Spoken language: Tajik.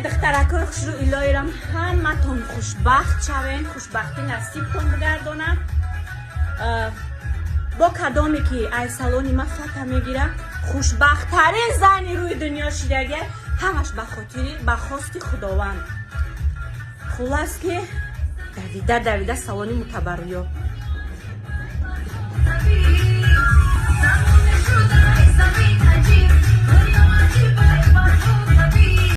Духтаракои хушрӯ, илоҳирам, ҳаматон хушбахт шавен, хушбахтӣ насибтон бигардонам. Бо кадоме ки ай салони ма фата мегира, хушбахттарин зани рӯи дунё шидагия. Ҳамаш ба хотири, ба хости Худованд. Хуллас, ки давида давида салони Мутабаррӯё.